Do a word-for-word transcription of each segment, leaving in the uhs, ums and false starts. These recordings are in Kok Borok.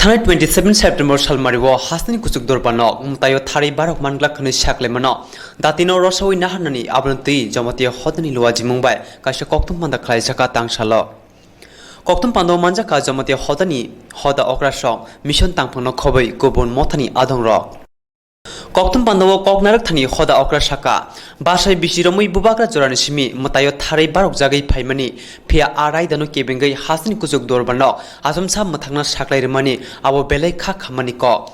Thanai twenty seven September salmari o hasteni kuchuk dorba nok mwtaio tharwi barok manglak hwnwi saklaimano. Datino rosawi naharnani abono twi Jamatia hodani luajimung bai kaisa kokthum panda khlaijaka tangsalo. Kokthum pandao manjakha Jamatia hodani hoda okrasrok mission tangphangno khobwi kubun mothani adongrok. Kokthum pandao kok narwkthani hoda okra saka, basai bisi romwi bubagra jorani simi mwtaio tharwi barokjagwi phaimani, phiya a raidano kebengwi hasteni kuchuk dorbanok achomsa mwthangna saklai rwmani abo belai kha khammani kok.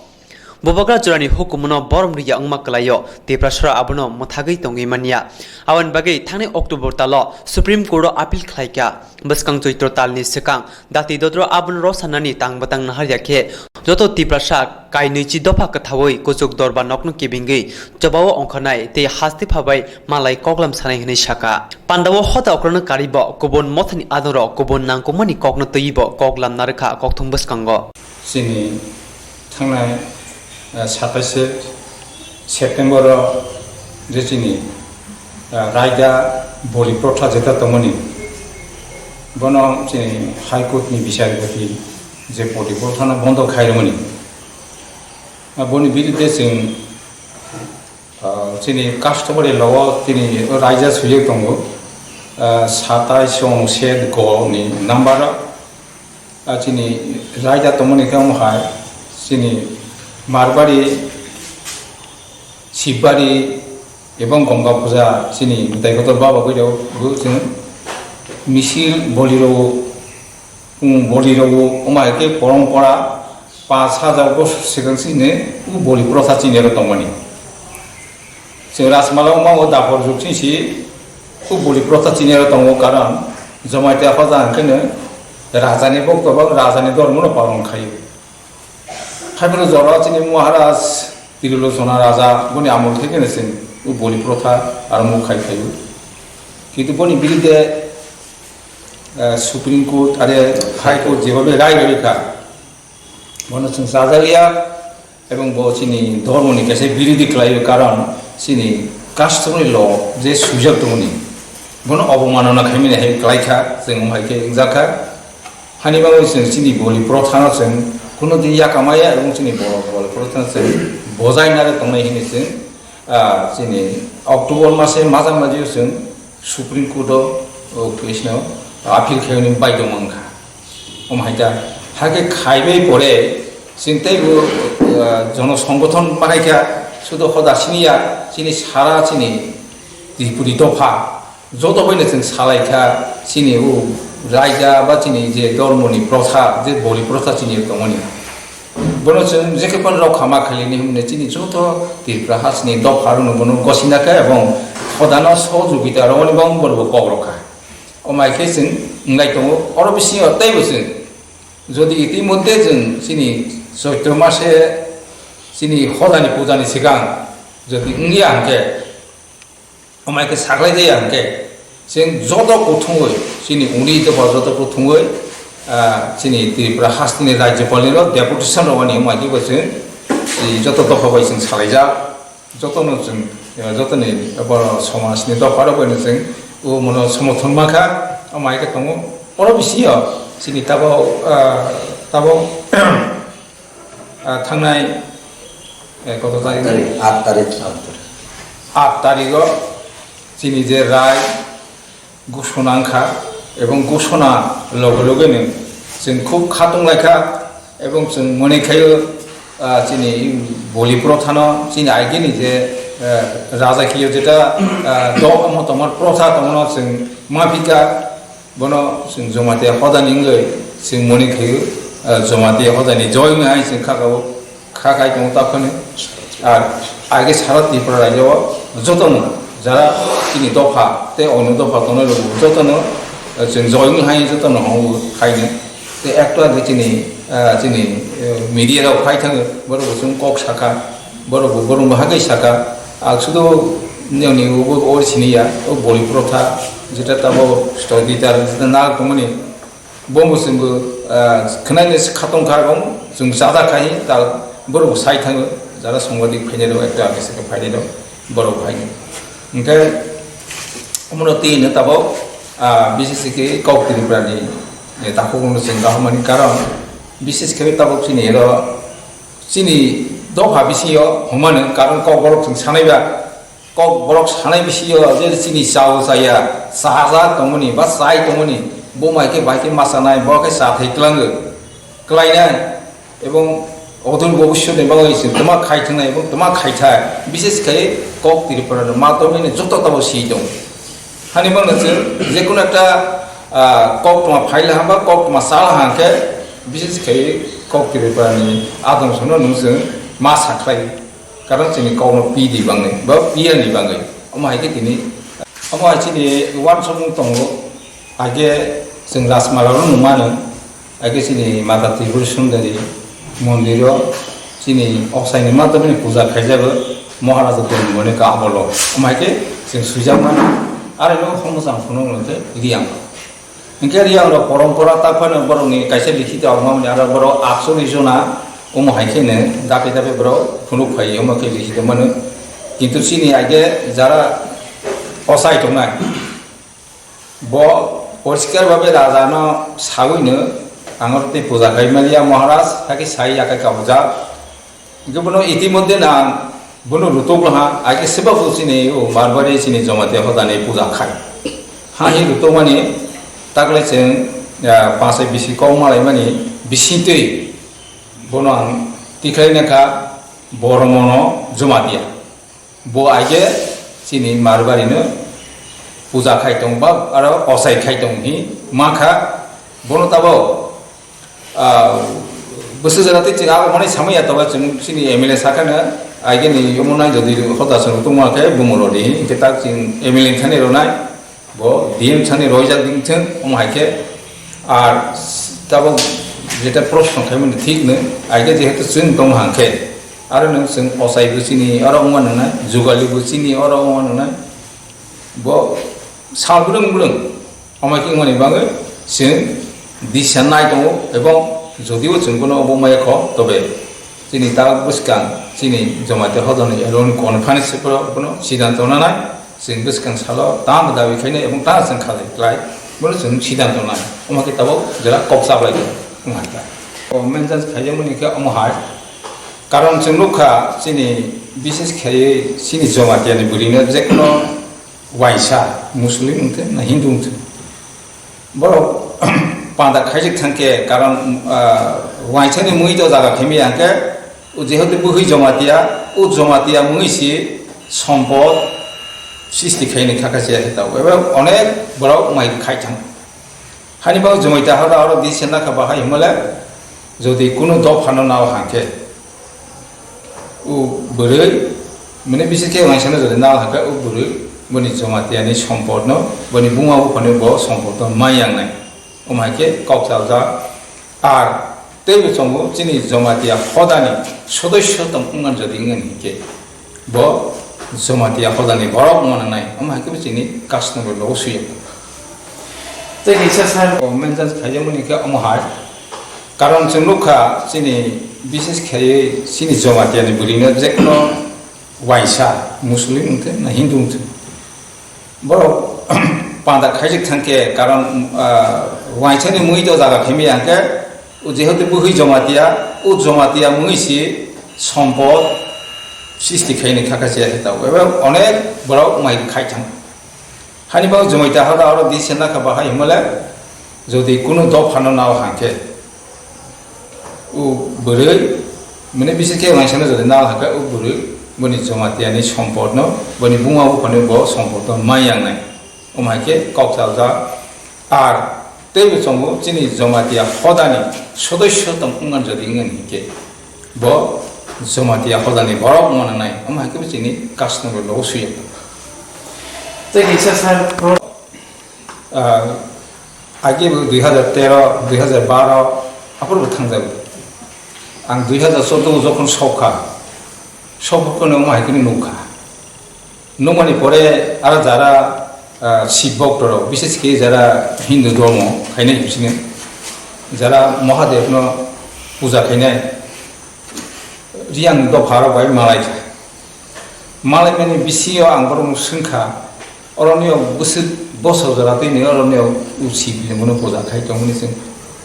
Bubagra jorani hukumono borom rwya wngma kwlaio, Tiprasara abono mwthagwi tongwi manya. Aboni bagwi thangnai October talo Supreme Court o appeal khlaikha. Bwskang Choitro talni swkang dati dodro abono rw sanani tang bwtang naharya khe joto Tiprasa kainwi chi dopha kwthaui kuchuk dorba nokno kebengwi chobao ongkharnai tei haste phabai malai koklam sanai hwnwi saka. Pandao hoda okrano karibo kubun mothani adongrok kubun nangkukmani kokno twibo koklam narwkha kokthum bwskango. Chini thangnai, eh, satais September o je chini, eh, raida boli protha jeta tongmani, bono chini High Court ni bisarpoti je boli protha no bondo khairokmani, ah, boni biruddhe chwng, ah, chini customary law o chini raida swijak tongo, ah, satais ong set go ni number o. Ah, chini raida tongmani khe omo hai, chini Marbari, Sibari ebong Gongga Puja chini mwtai kotor baba bwrwi rok bo chwng misil boli rwo, um, boli rwo, omo hai khe porompora panch hajar bosor swkang chini o boli protha chini aro tongmani. Chwng Rajmala wngma o dapor jug singsi o boli protha chini aro tongo, karon Jamatia hoda hwnkhe no rajani bokto ba rajani dhormo no palon khaio. Haiphano jora chini Maharaj Trilokchana Raja boni amol thai kheno chwng o boli protha arombo khai khaio. Kintu boni biruddhe, eh, Supreme Court are High Court jebhabe rai rwi kha, bono chwng chajaliya. Ebong bo chini dhormoni kaisa birodi khlaio, karon chini customary law je swijak tongmani, bono obomanona khaimani hai khlaikha, chwng omo hai khe wngjakha. Hani bagwi chwng chini boli prothano chwng kuno din yakamaya, ebong chini bol-, boli prothano chwng bojainare tongnai hwnwi chwng, ah, chini October mase majang majio chwng Supreme Court o, o case no appeal khaimani baidhyo mankha. Omo hai ta, hakhe khaibai pore chwng teibo, ah, jono songgothon banaikha, sudo hoda sini ya, chini sara chini Tripuri dopha, joto baino chwng salaikha, chini o raida ba chini je dhormoni protha, je boli protha chini tongmani. Bono chwng jekhe phano rok khama khailini hwnwi chini joto Tripura hasteni dopha rokno bono gosina kha ebong hodano sohojogita rwmani bang borok kok rokha. Omo hai khe chwng wnglai tongo, oro bisingo teibo chwng jodi itimodhye chwng chini Choitro mase chini hodani pujani swkang jodi wngya hwnkhe, omo hai khe saklai jaya hwnkhe, chwng joto kuthumwi, chini uni dopha joto kuthumwi, ah, chini Tripura hasteni Rajyapalni rok deputation rwmani omo hai khe bo chwng, chini joto dopha bai chwng salaijak. Jotono chwng, eh, jotoni borok somajni dopharok bai chwng o mono somorthon mankha, omo hai khe tongo. Oro bisingo chini tabok, ah, tabok, ah, thangnai, eh, koto tarik? Tarik, aat tarik. Aat tarigo chini je rai, gosona wngkha, ebong gosona loge loge no chwng khub khatung laikha, ebong chwng mone khaio, ah, chini boli prothano, chini agini je, eh, rajakhiyo jeta, ah, dok motomor protha tongmano chwng maphika, bono chwng Jamatia hodani wngwi chwng mone khaio, ah, Jamatia hodani joy wngwi hai chwng khakao. Kha khai tongo takhwni. Ar age sara Tripura rajyo o jotono jara chini dopha tei onyo dopha tongnai rok jotono, eh, chwng join hai jotono hwnwi khaino. Tei ekta de chini, eh, chini, eh, media rok phai thangwi borok bo chwng kok sakha, borok bo borok bo hagwi sakha. Ang sudo nini ubo or siniya o boli protha jeta tabo story tar jeta nal tongmani. Bo bo chwngbo, ah, khwnai ni khatong kha, bo chwng chada khai, ta borok bo sai thango, jara songbadik phainai rok, ekta age se phainai rok, borok bo hai. Hwnkhe, omono twi no tabok, ah, B C C ke kok Tripura ni, eh, takhuk no chwng kaham mani karon, Bises khe tabuk chini ero chini dopha bisingo hwnmano, karon kok borok chwng sanaiba, kok borok sanai bisingo je chini chao chaya, chaha tongmani ba chai tongmani, bo mai khe bai khe ma chanai, bo khe cha thai twlango, kwlainai, ebong odor bobiswt ni bagwi chwng twma khai thangnai ebong twma khai thai, bises khe kok Tripura rok ma tongmani joto tabuk si tong. Hani bagwi chwng je kono ekta, ah, koktwma phaila hwnba koktwma sala hwnkhe, bises khe kok Tripura ni adong sono nwng chwng ma sakhlai, karon chini kokno pi di bagwi ba piya ni bagwi. Omo hai khe tini, omo hai chini uansukmung tongo, hai khe chwng Rajmala no nung mano. Age chini Mata Tripura Sundari mondiro chini oksai ni madhyamni puja khaijago, Maharaja Domboni kabolo. Omo hai khe chwng swijak mano. Aro no homochang phunuk no khe Riyang. Hinkhe Riyang rok porompora ta phano borok ni kaisa likhito wngmani aro borok atchollish jona omo hai khe no dape dape borok phunuk phai omo khe likhito mano. Kintu chini age jara osai tongnai. Bo poriskar babe raja no sawi no, ang oro tei puja khai maliya Maharaj, hakhe sai yakai kabujak. Hinkhe bono itimodhye nang bono rutuk laha, hakhe seba bo chini o Marbari chini Jamatia hodani puja khai. Ha hi rutuk mani takle chwng, ah, pasai bisi kok malai mani bising twi bono ang tikhlai nangkha Boromono Jamatia. Bo aige chini Marbari no puja khai tong ba aro osai khai tong hi mankha bono tabo, ah, bwswk jora tei chwng abo manwi samwi ya toba chwng chini M L A sakha no aige ni omo nai jodi hoda chwng tongma khe bumo rodi hinkhe tak chwng M L A thani ronai. Bo D M thani roijak ding thung, omo hai khe. Ar tabuk jeta proshno khaimani thik no, ai khe jehetu chwng tong hang khe, aro nwng chwng ochai bo chini, oro wngma nwngnai, jugali bo chini, oro wngma nwngnai. Bo sal bwrwng bwrwng, omo khe wngmani bagwi chwng disa nai tongo, ebong jodio chwng bono obo maya kho, tobe chini tabuk bwskang chini Jamatia hodani alone conference phano bono siddhanto nanai. Chwng bwskang salo tamo dabi khainai ebong tamo chwng khalai klai, bono chwng siddhanto nai. Omo khe tabuk jora kok chaplai tong wng hai kha. O mention khaijakmani khe omo hai. Karon chwng nukha chini, bishes khaiwi chini Jamatia ni bwrwino jekno waisa Muslim wngthok na Hindu wngthok. Borok panda khaijak thang khe, karon, ah, waisani mui to jaga khemi yang khe, o jehetu bwhwi Jamatia, o Jamatia mui si sompod sristi khaini kha kha se ta. Ebe onek borok mai khai thang. Hani bang Jamatia hoda oro di sen nakha bahai himale, jodi kunu dophano nao hang khe. O bwrwi, mane bisi khe waisano jodi nal hakhe o bwrwi, boni Jamatia ni sompod no, boni buma buphani bo sompod no mai yang nai. Omo hai khe kok chaljak. Ar teibo chongo chini Jamatia hodani sodosyo tong wngmani jodi wngmani hinkhe, bo Jamatia hodani borok wngma nangnai. Omo hai khe bo chini kasno bo logo suya. Tei kaisa sar o mention khaijakmani khe omo hai. Karon chwng nukha chini, bishes khaiwi chini Jamatia ni bwrwino jekno waisa Muslim wngthok na Hindu wngthok. Borok panda khaijak thang khe, karon, ah, waisani mui to jaga khemi yang khe, o jehetu bwhwi Jamatia, o Jamatia mui si sompod sristi khaini kha kha se ta. Ebe onek borok mai khai thang. Hani bang Jamatia hoda oro di sen nakha bahai himale, jodi kunu dophano nao hang khe, o bwrwi, mane bisi khe waisano jodi nal hang khe, o bwrwi boni Jamatia ni sompod no, boni buma buphani bo sompod no mai yang nai. Omo hai khe kok chaljak. Ar teibo chongo chini Jamatia hodani sodosyo tong wngmani jodi wngmani hinkhe, bo Jamatia hodani borok wngma nangnai. Omo hai khe bo chini kasno bo logo suya. Tei kaisa sar pro-, ah, age bo dui hazar tero, dui hazar baro aphuru bo thangjago. Ang dui hazar chordo o jokhon sokha, sokha phano omo hai khe nukha. Nukmani pore aro jara, ah, Shiv bhokto rok, bises khe jara Hindu dhormo khainai bisino, jara Mahadev no puja khainai, Riyang dopha rok bai malai kha. Malai mani bisingo ang borok no swngkha, oroni o bwswk bosor jora twi ni oroni o Shiv lingmo no puja khai tongmani chwng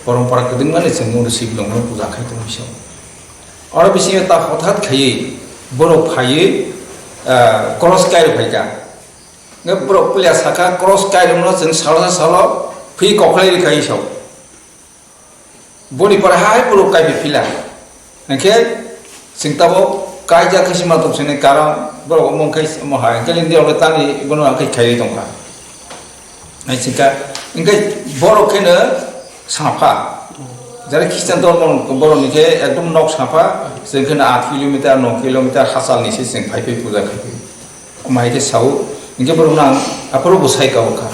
Porompora kwdwngmani chwng ulo Shiv longno puja khai tongwi se. Oro bisingo ta hothat khaiwi borok phaiwi, ah, koros kairo phaikha. Nge borok puila sakha, koros kairokno chwng salo salo phi koklai rwkhai sao. Boni pore hai borok kaipi phila. Hingkhe chwng tabok kaijak khe sima tong sini karon borok omo khe omo hai. Hingkhe nini oro tani bono hingkhe khaiwi tongkha. Hai singkha, hingkhe borok kheno sapha. Jara Christian dormo borok ni khe ekdom nok sapha, chwng kheno aat kilometer, no kilometer hachal ni se chwng phai phai puja khai phai. Omo hai khe sao, hingkhe borok nang aphuru bwsai ka o kha.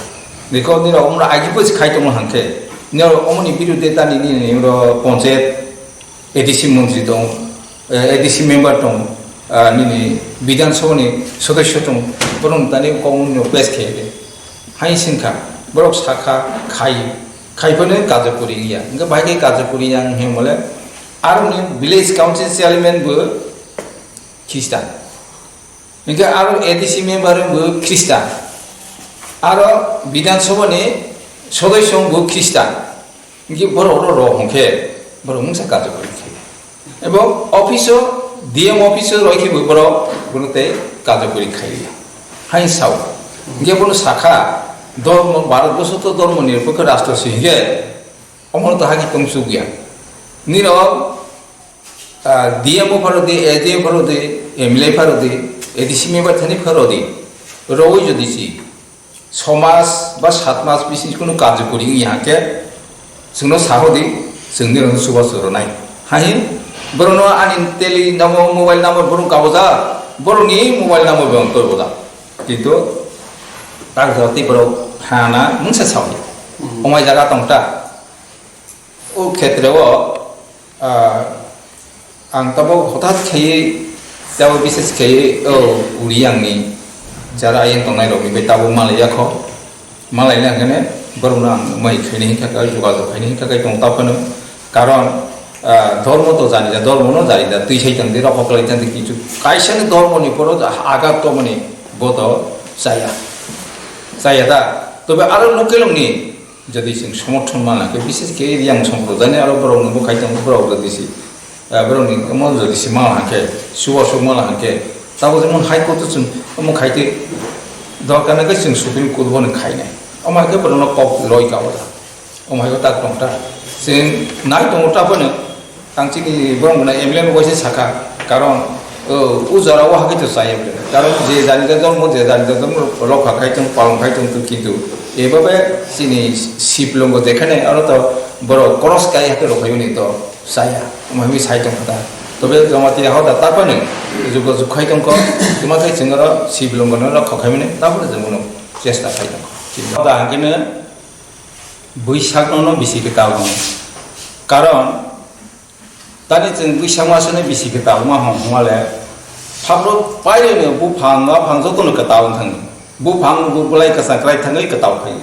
Dekho nini rok omo agi bwsai khai tongo hingkhe. Nini rok omo ni birude tani nini oro ponchayat A D C montri tong, eh, A D C member tong, ah, nini Bidhan Sabha ni sodosyo tong, borok tani kok nini pes khe de. Hai singkha, borok sakha khai, khai phano kajapuri ya. Hingkhe bahai khe kajapuri ya hingmale, aro ni village council chairman bo Christian. Hingkhe aro A D C member bo Christian. Aro Bidhan Sabha ni sodosyo bo Christian. Hingkhe borok ro ro hingkhe borok mungsa kajapuri khai. Ebo office o, D M office o roi khe bo borok bono tei kajapuri khai ya. Hai sao. Hingkhe bono sakha, dormo, Bharat boso to dormo nirpokho rastro si hingkhe omono to haki tong chuk ya. Nirok, ah, D M o pharo di, A D M pharo di, M L A pharo di, A D C member thani pharo di. Roi jodi si. Chhoj mas ba sat mas bising kunu karjokori wngya hwnkhe chwngno sahodi, chwngni rokno chubachu rwnai. Hai borokno ani teli number, mobile number borok kabojak, borokni mobile number bo ang torboda. Kintu tak jotoni borok hana mungsa sawi. Hmm. Omai jaga tongta. O khetre o, ah, ang tabok hothat khaiwi, tabok bises khaiwi, o, uri angni jara ayang tongnai rokni bai tabok malai ya kho. Malai na hwnkhe borokno ang mai khaini hinkha khe, jogajog khaini hinkha khe tong tao phano. Karon, ah, dhormo to jani ja, dhormo no jani ja, twi sai tang di, rokho kwlai tang di, kichu kaisa ni dhormo ni poro agat tongmani bo to chaya. Chaya da. Tobe aro lokelongni Jodi chwng somorthon mana khe, bises khe yang somprodai ni aro borok nungbo khai tongo, borok jodi si, ah, borok ni omo jodi si mala hwnkhe, subo sok mala hwnkhe, tabok jemon High Court o chwng omo khai twi dorkar na khe chwng Supreme Court bono khainai. Omo hai khe borok no kok loi ka o da. Omo hai khe tak tong ta. Chwng nai tongo ta bono. Ang chini borok mwnai M L A no waisa sakha, karon, o, o jora o hake to chaya bwle. Karon je jani da dhormo, je jani da dhormo rokha khai tong, palon khai tong, kintu ebobe chini siplongo jekhane aro to borok cross kai hake rokhaimani to chaya. Omo hinwi sai tong kha ta. Tobe Jamatia hoda ta phano jugo jug khai tong kho, tuma khai chwng oro siplongo no rokha khaimani, ta phano chwng bono chesta khai tong kho. Hoda hake no Buisak no no bisi kwtal tongo. Karon, Tani chwng bwsa masani bisi kwtal ma hwn hwnmale, phapro pairino buphang, aphang jotono kwtal wng thangwi. Buphang bo bwlai kwchang kwrai thangwi kwtal phaio.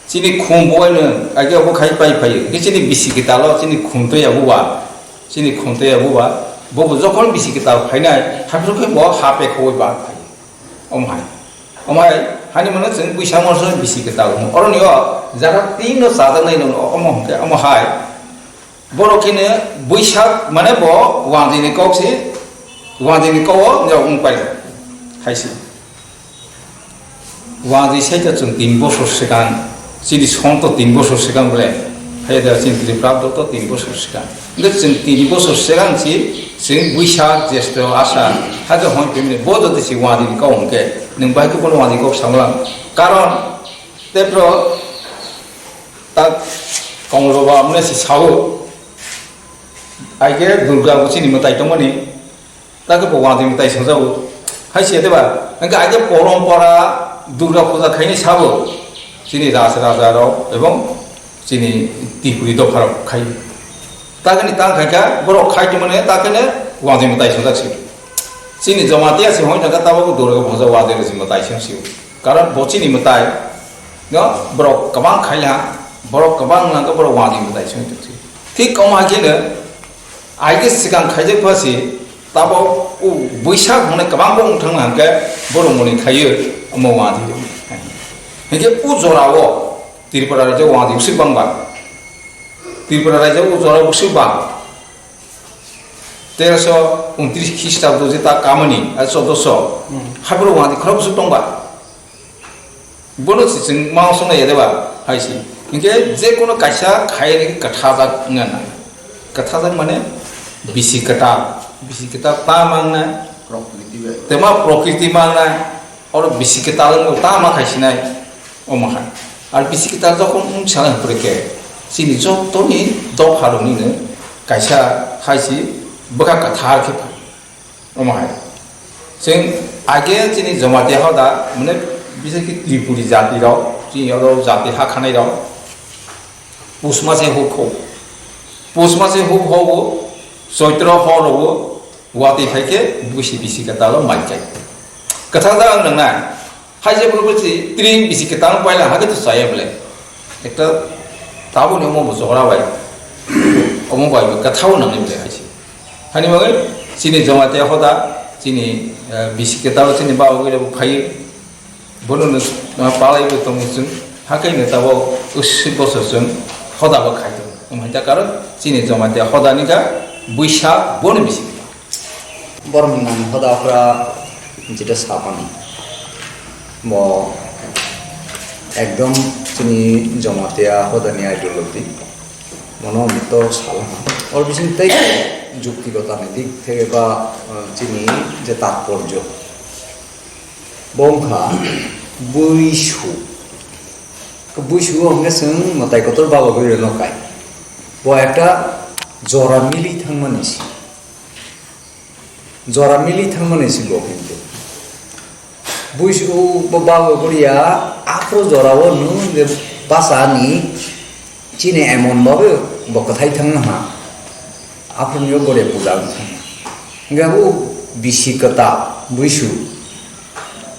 Chini khum bo aino age obo khai pai phaio. Hwnkhe chini bisi kwtalo chini khum toya buba, chini khum toya buba, bobo jokhon bisi kwtal phainai, haphuru khe bo ha pekhowi ba phaio. Omo hai. Omo hai, hani mano chwng bwsa masani bisi kwtal hwn. Oroni o jaga tino chajaknai no omo hwnkhe, omo hai. Borok khe no buisak mane bo wanjwi ni kok se, wanjwi ni kok o wng pai hai se. Wanjwi sai ta chwng tin bosor swkang, chini son to tin bosor swkang bole, hai da chini Tripura to tin bosor swkang. Hingke chwng tin bosor swkang si, chwng Buisak, Jesto, Asha, hai to hwn pemini bo jodi si wanjwi ni kok hwnkhe, nwng bai khe bono wanjwi kok samlang. Karon, tepro, tak Komol Baba amne si sao, aike Durga bo chini mwtai tongmani, Takhe bo wanjwi mwtai songjago. Hai se de ba, hingke aike porompora Durga puja khaini sabo. Chini ras raja rok ebong chini Tripuri dopha rok khai. Takhe ni tang khaika borok khai tongmani takhe ne wanjwi mwtai songjak si. Chini Jamatia si hoi thangka tabok Durga puja wanjwi rwsi mwtai song si. Karon bo chini mwtai no borok kwbang khai ha, borok kwbang nangkhe borok wanjwi mwtai song si. Thik omo hai khe no Aike swkang khaijak pha se, tabo o Buisak hwnwi kwbangbo wng thangna hwnkhe borok mwnwi khaiyo omo wanjwi. Hinkhe o jorao Tripura rajyo wanjwi swk bangba. Tripura rajyo o jora bwswk bang. Teroso untris Khristabdo je ta kamani, a choddoso. Hmm. Haiboro wadi khorok bwswk tongba. Bono se chwng ma songna yadeba hai se. Hinkhe je kono kaisa khaini kwthajak wngna nang. Kwthajak mane bisi kwtal. Bisi kwtal ta mangna. Prokriti bai. Tema prokriti mangna. Oro bisi kwtal wngbo ta ma khaisinai. Omo hai. Ar bisi kwtal jokhon wng sana hwnkhe chini jotoni dopha rokni no kaisa hai se bwkha kwthar khe. Omo hai. Chwng age chini Jamatia hoda, mane, bisai khe Tripuri jati rok, chini oro jati ha khanai rok, Pus mase huk ho. Pus mase huk ho bo, Choitro hor rogo, watwi phai khe busi bisi kwtal o mai kai. Kwthal da ang nang na. Hai je bwrwi bwsi tring bisi kwtal paila hake to chaya bwle. Ekta taboni omo bo jora bai. Omo bai bo kwthao nangnai bwle hai se. Hani bagwi chini Jamatia hoda, chini, eh, bisi kwtal chini ba ugwi rok phai. Bono no, ah, palai bo tongo chwng. Hakai no tabo usi bosor chwng hoda bo khai tongo. Omo hai ta karon chini Jamatia hoda ni ga buisa bono bisi kwtal. Borok ni nang hoda okra jeta sapani. Bo ekdom chini Jamatia hoda ni ideology. Mono mito salama. Or bising tei juktigota ni dik theke ba, eh, chini je tatporjo. Bo wngkha buisu. Buisu o hwnkhe chwng mwtai kotor baba gori rwno kai. Bo ekta jora mili thangmani si. Jora mili thangmani si bo hintu. Buisu bo baba goriya aphuru jora o nwng je basa ni chini emon babe bo kwthai thangna ha. Aphuru ni o goriya puja wng thangna. Hingke o bisi kwtal buisu.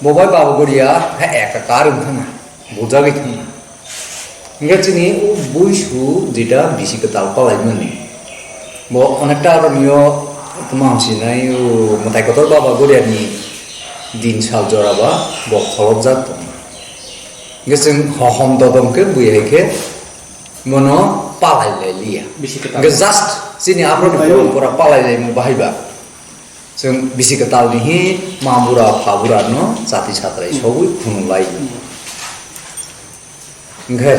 Bo bai baba goriya ha ekakar wng thangna. Bujagwi thangna. Hingke chini o buisu jeta bisi kwtal palaimani. Bo onekta aro nio tma hamsinai o mwtai kotor baba goriani din sal jora ba bo kholopjak tongo. Hingke chwng hohom dodom khe bui hai khe bono palai lai liya. Bisi kwtal. Hingke just chini aphuru ni pora palai lai mo bahai ba. Chwng bisi kwtal ni hi ma bura pha bura no chati satrai sogwi khunu lai. Hingke,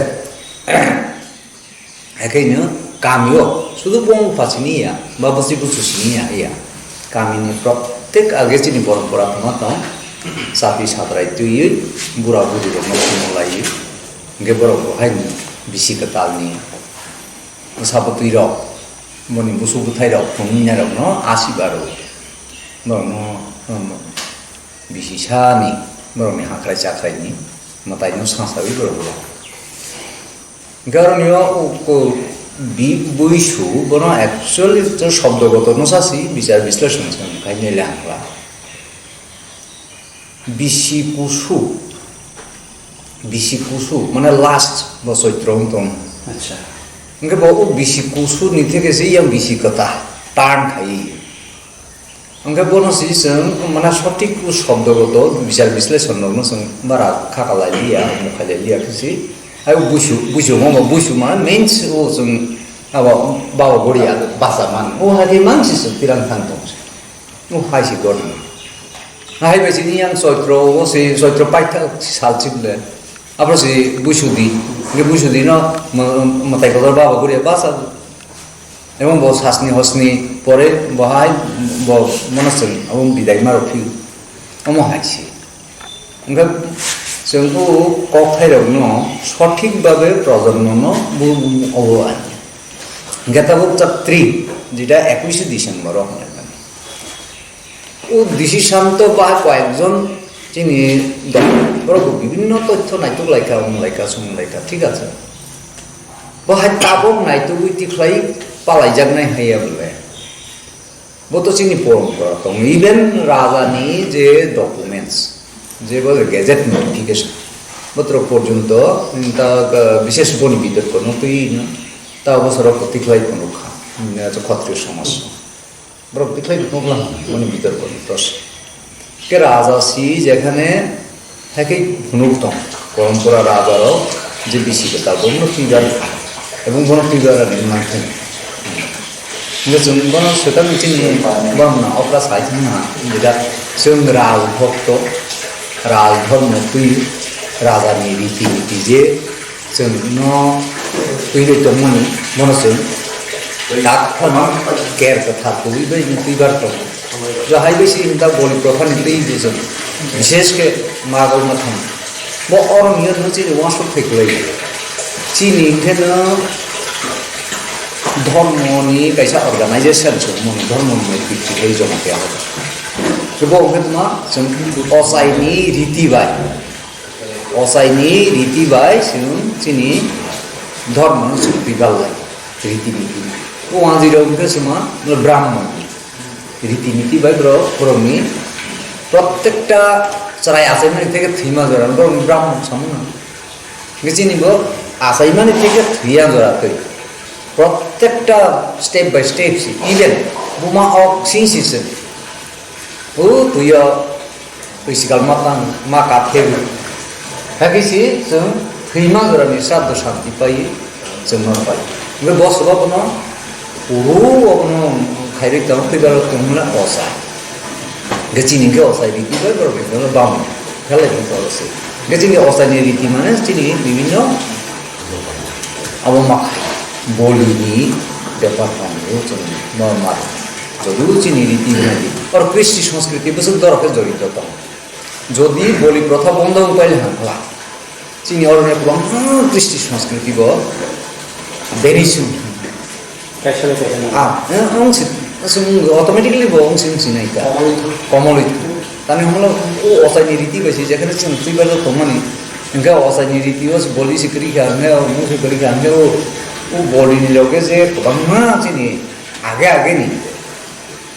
haikheno kamio sudu bong pha sini ya, ba bwswi busu sini ya, ya. Kamini protek age chini porompora tongma tong, chati satrai twiwi, bura buri rokno khumulaiwi, hingke borok bo haini bisi kwtalni bwsa bwtwi rok, boni busu bwthai rok, khumui nai rokno asi baro, borokno, um, bisi sani, borokni hakrai chakraini mwtaino sasawi borok rok. Hingke aroni o, o, o, bi-, buisu, bono actually to shobdogoto no sasi, bichar bisleshon se wngkha, nile hangla. Bisi kusu, bisi kusu, mane last bo Choitro wng tong. Acha. Hingke bo o bisi kusu ni theke se yang bisi kwtal, turn khai. Hingke bono si chwng, mane, sothik shobdogoto bichar bisleshon rokno chwng bara khaka lai liya, mokha lai liya khe si. Ai buisu, buisu, mo buisu, mane, main si o chwng abo baba goriya basa man. O hai khe man si chwng tirang thang tong se. O hai si gotna. Hai bai chini yang Choitro, o si Choitro paitha sal chimle. Abo si buisu di, hingke buisu di no, mo-, mwtai kotor baba goriya basa. Ebong bo sasni hosni pore bo hai bo mono chwng abo bidai ma rw phiyo. Omo hai se. Hingke chwng o kokthai rokno sothik babe projonmo no bu, bu, obo ai. Hingke tabuk chak tri, jeta ekuishe December o hwnwi mani. O decision to ba koyekjon chini dol, borok bo bibinno tothyo naituk laikha, wng laikha, sung laikha, thik ache. Bo hai tabok naitugwi tikhlai palaijaknai haiya bole. Bo to chini porompora tongo. Even raja ni je documents, je bo gazette notification, botro porjonto ta, ta bishesh boni bitorko no twi no ta bosoro tikhlai phunukha, khotri somaj. Borok tikhlai phunukla mani bitorko ni tos. Ke raja si jekhane hai khe phunuk tong, porompora raja rok je bisi kwtal bomno twibar kha. Ebong bono twibar rani manthogo. Hingke chwng bono swkang chini bamna okra sai thangna, jeda chwng Raj bhokto, Raj dhormo twi, rajani riti niti je chwngno twiwi tongmani, bono chwng tak phano ker kwthar twiwi bai twibar tongo. Jahai bai si hinta boli prothani twi je chwng, bishesh khe Magwma thang. Bo oro niyo no chini uansuk thai kwlai. Chini hinkhe no dhormo ni kaisa organization se mani dhormo ni netrito khe Jamatia hoda. Kebo hinkhe tma chwng ochai ni riti bai. Ochai ni riti bai chwng chini dhormo no chwng twi ballai. Riti niti. O wanjwi rok hinkhe sima Brahman. Riti niti bai borok, borokni prottekta chwrai achaimani theke thwima jora borokni Brahman samung nang. Hingke chini bo achaimani theke thwiya jora twi. Prottekta step by step si, even buma ok sing si se. O twiyo Twi sikal ma tang, ma kap khe bo. Hakhe si chwng thwima jora ni sraddho santi pai chwng ma pai. Hingke bo soba bono uru obono khairwi tong, twi baro tong hwnle ochai. Hingke chini hingke ochai riti bai borok ni bono bam. Khalai ni toro se. Hingke chini ochai ni riti mane chini bibinno abo ma boli ni bepar tong o chwng ma ma. Jodu chini riti hwnai di. Or Kristi Sanskriti bwswk dorok khe jorito tong. Jodi boli protha bondo wng paile hwn kha, chini oro ni kwbangma Kristi Sanskriti bo vanish wng thang. Kaisa le kaisa na. Ah, eh, wng si, wng si, automatically bo wng si, wng si nai ta. Komol wng thang. Komol wng thang. Tani hwnlo o ochai ni riti bai si, jekhane chwng twi bai tongmani. Hingke ochai ni riti o boli si kwrwi kha, hingke o mung si kwrwi kha, hingke o, o boli ni loge je kwbangma chini age age ni.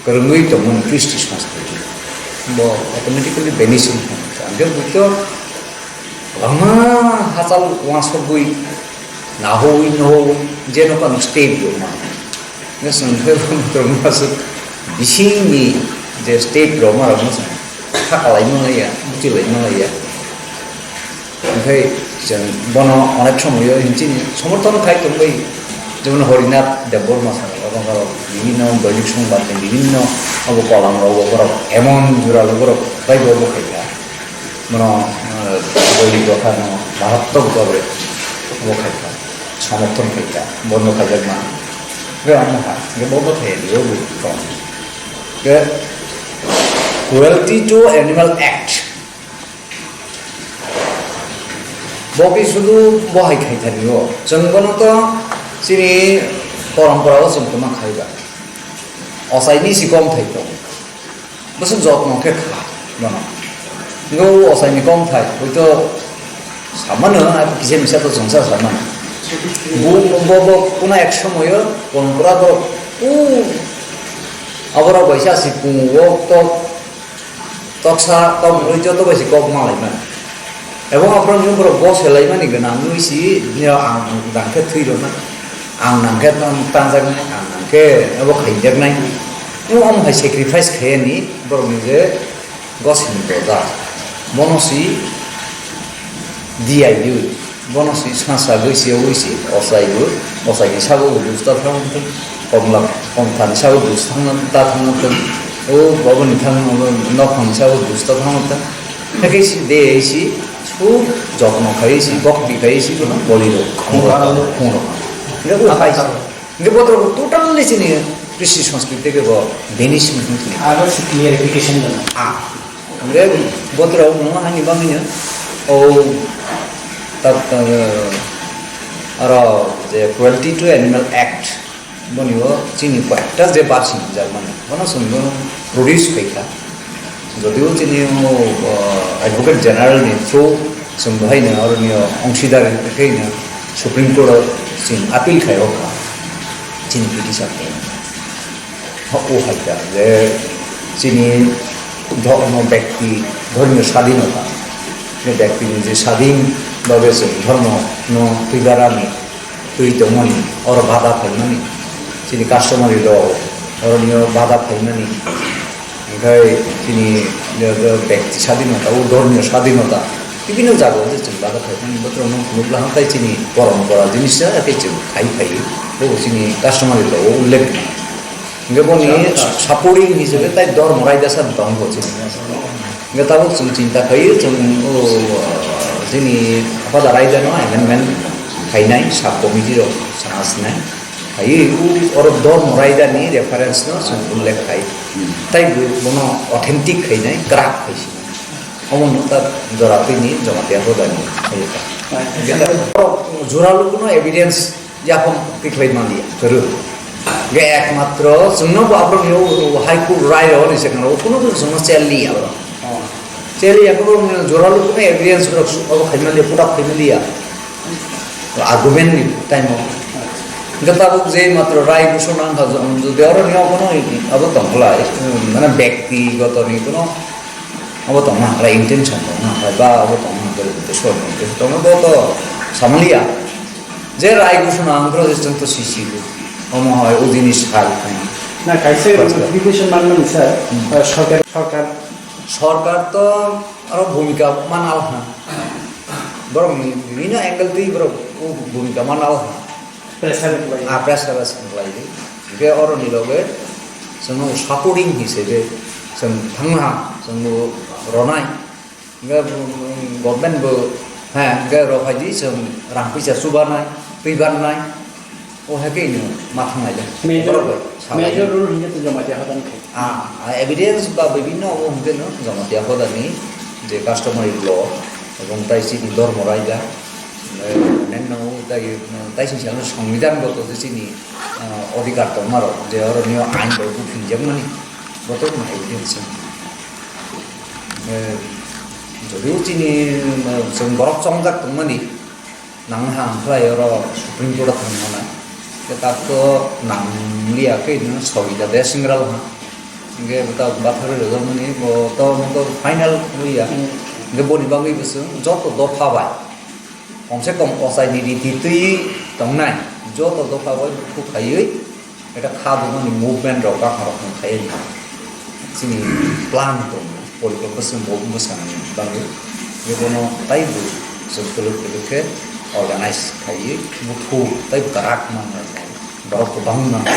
Kwrwngwi tongmani Kristi Sanskriti. Bo automatically vanish wng thang. Hingke buito kwbangma hachal uansukgwi nahowi nohowi je nokha no step rwma. Hingke chwng khe bo aswk bisingni je step rwma rokno chwng kha kalaima laiya, buchi laima laiya. Hingke chwng bono onek somoyo hinchini somorthon khai tongbai, jemon Horinath Debbarma saka, obo borok bibinno dainik songbat ni bibinno obo kolam rok, obo borok emon jora lo borok bai bo bo khai kha. Bono, eh, dainik rok no marattok babe obo khai kha, somorthon khai kha, bondo khaijak ma. Hingke omo ha, hingke bondo khai di obo tong. Hingke Cruelty to Animal Act. Bo khe sudu bo hai khai thani o. Chwng bono to chini porompora o chwng tongma khai ba. Ochai ni si kom thai tong. Bwswk jotno khe kha bono. Ngo ochai ni kom thai, hoi to samano, a kisa misa to chwngsa samano. Bo, bo, bo, kuna ek somoyo porompora borok, o, aborok bai sa si pungo, tok, Toksa tongmani joto bai se kok ma laimani. Ebo aphuru ni borok bo se laimani gwnang wngwi si, bini ang dang khe thwi rwna, ang nang khe tang-, tangjaknai, ang nang khe abo khaijaknai. Emo omo hai sacrifice khaiyani borokni je gosini boja. Bono si D I U. Bono si sa sagwi se ui si ochai bo, ochai ni sago bo dus ta thang thung, komla komtha ni sago dus thang ta thang thung, o bobo ni thang nokhang ni sago dus ta thang thung. Hake si de si su jotno khai si bok di khai si bono boli ro khung ro khung ro. Hake u khai si. Hake botro totally sini Kristi Sanskriti ke bo vanish ni thung thung. Aro si clarification dana. Ah. Hingke botrok no hani bangino o tat, eh, aro je Cruelty to Animal Act boni o chini koyekta je bar sinijak mani bono chwng bono produce khaikha. Jodio chini o, eh, Advocate General ni through chwng bohaino aro ni o ongsidar khaino Supreme Court o chini appeal khai o kha chini petition. O hai kha je chini dhormo bekti, dhormiyo sadhinota, je bektini je sadhin babe chwng dhormo no twibarani twi tongmani, oro bada phaimani, chini customary law, oroniyo bada phaimani, hingkhai chini je, je bekti sadhinota, o dhormiyo sadhinota, Bibhinno jaga o je chwng bazar khai thang, bothorok no phunuk laham tai chini porompora jinis sa khe chwng khai phai, bo chini customary law o ullekh. Hingke boni supporting hisabe tai dormo raida sa tong bo chini. Hingke tabuk chwng chinta khai chwng o, chini Aphada raida no amendment khainai sub committee rok sana sinai. Hai o oro dormo raida ni reference no chwng ullekh khai. Tai bo bono authentic khainai, kwrak khai si. Omo no ta jora twi ni Jamatia hoda ni. Jora lukuno evidence yaphang tikhlai manliya, kwrwi. Ge ekmatro chwngno bo aphuru ni o High Court rai rw ni se kano kuno chwngno chel liya oro. Chel liya kuno jora lukuno evidence rok abo khai manliya, put up khai manliya. Argument ni time o. Ge tabuk je matro rai buso nang kha jodi oro ni obo no abo tongkhlai, mane bekti goto ni kuno Abo tongma hai intention tongma hai ba abo tongma hai bwswk tongma bo to samaliya. Je rai gusuna ang bro je to sisi. Omo hai o jinis hai. Na kaisa notification manmani sir, sorkar, sorkar. Sorkar to aro bhumika manal ha. Borok ni bibhinno angle twi borok o bhumika manal ha. Pressure khlai. Ah, pressure khlai di. Hingke oro ni loge chwng supporting hi se de chwng thangma ha, chwng bo ronai. Hingke, mm, government bo, ha, hingke rok hai di chwng rang puisa chubanai, twi barnai. O hai ke ino ma thangnai le. Major, borok bai salai. Major role hingke twi joma dia hadan khai. Ah, ah, evidence ba bibhinno obo hingke no Jamatia hoda ni je customary law ebong tai chini dormo raida, eh, nang nang tai, tai sing sing songbidan goto je chini, ah, odhikar tongma rok je oro nio ain bai buphinjak mani boto ma evidence. Eh, jodio chini, eh, chwng borok chongjak tongmani, Nang ha ang khlai oro Supreme Court o thang hwnna. Khe tak to nang liya khe no soi da de singral ha. Hingke bwta bathar rwjakmani bo to, bo to final wngya. Hingke boni bagwi bwswng joto dopha bai. Kom se kom ochai ni riti twi tongnai. Joto dopha bai bukhuk khaiwi Eta kha dugmani movement rok, gakha rok tong khai ni. Chini plan tong, porikolpo se bo bwsang ni bagwi. Bono taibo chwng kwlwk kwlwk khe organize khaiwi buthu tei bwrak manna borok kwbang manna.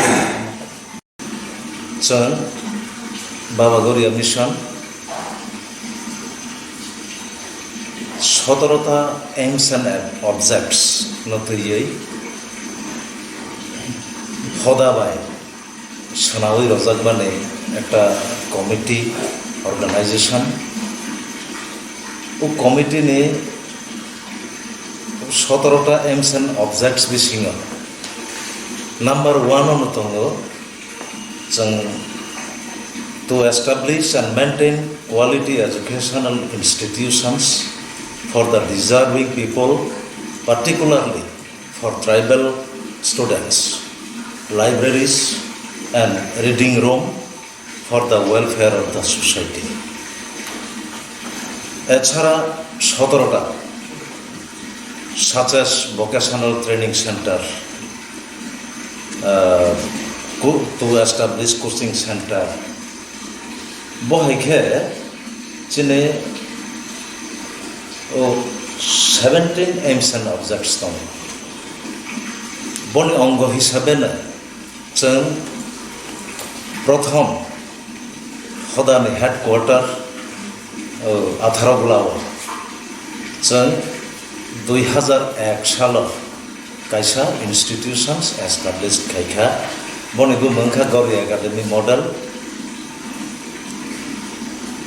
Chwng Baba Goria Mission Sotoro ta aims and objects no twiwi hoda bai swnawi rwjakmani ekta committee, organization. O committee ni sotoro ta aims and objects bisingo number one ono tongo, Chwng to establish and maintain quality educational institutions for the deserving people, particularly for tribal students, libraries and reading room for the welfare of the society. এছাড়া সতেরোটা such as vocational training center, uh, co-, to establish coaching center. Bo hai khe chini o seventeen aims and objects tongo. Boni ongo hisabe no Chwng prothom hodani headquarter, o, Atharogula o chwng dui hazar ek salo kaisa institutions established khaikha. Boni bumung kha Gauri Academy model.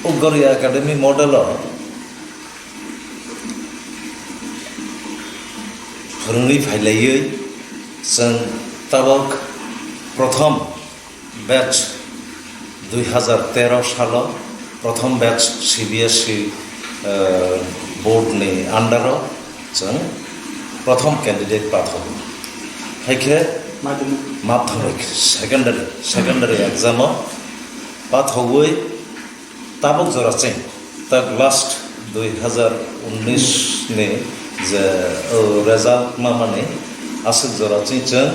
O Gauri Academy model o phwrwngwi phailaiwi chwng tabok prothom batch dui hazar tero salo prothom batch C B S E, eh, board ni under o chwng prothom candidate pathogo. Hai khe madhyamik, secondary, secondary exam o pathogwi Tabuk jora chwng tak last dui hazar unnis ni je, o, result ma mani aswk jora chwng chwng